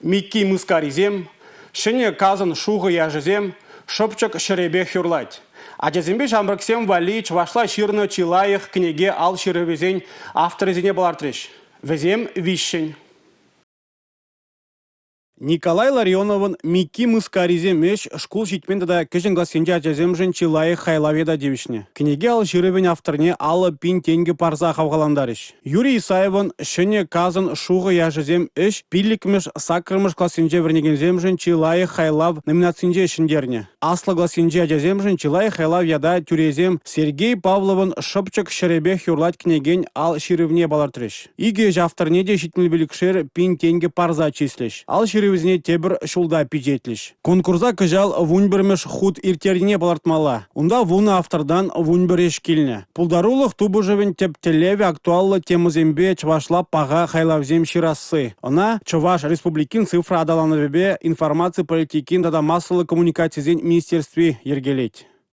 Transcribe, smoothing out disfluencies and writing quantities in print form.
Микки мыскарисем, Ҫӗнӗ касӑн шухӑ яшӗсем, Шӑпчӑк ҫӗрӗпех юрлать. Ачасемпе ҫамрӑксем валли чӑвашла ҫырнӑ чи лайӑх кӗнеке ал ҫырӑвӗсен авторӗсене палӑртрӗҫ. Вӗсем виҫҫӗн. Николай Ларионовӑн «Микки мыскарисем» ӗҫ шкул ҫитмен тата кӗҫӗн классенчи ачасемшӗн чи лайӑх хайлав ята тивӗҫнӗ. Кӗнеке ал ҫырӑвӗн авторне 50 пин тенкӗ парса хавхалантарӗҫ. Юрий Исаевӑн «Ҫӗнӗ касӑн шухӑ яшӗсем» ӗҫ пиллӗкмӗш, саккӑрмӗш классенче вӗренекенсемшӗн чи лайӑх хайлав номинацинче ҫӗнтернӗ. Аслӑ классенчи ачасемшӗн чи лайӑх хайлав ята тӳресем Сергей Павловӑн «Шӑпчӑк ҫӗрӗпех юрлать» кӗнекен ал ҫырӑвне палӑртрӗҫ. Икӗ ӗҫ авторне те 75-шер пин тенкӗ парса чыслӗҫ. Ал ҫырӑвӗсене тепӗр ҫулта пичетлӗҫ. Конкурса кӑҫал 11-мӗш хут ирттернине палӑртмалла. Унта вунӑ автортан 11 ӗҫ килнӗ. Пултарулӑх тупӑшӑвӗн тӗп тӗллевӗ актуаллӑ темӑсемпе чӑвашла паха хайлавсем ҫырасси. Ӑна Чӑваш Республикин цифра аталанӑвӗпе информаци политикин тата массӑллӑ коммуникацисен министерстви йӗркелет.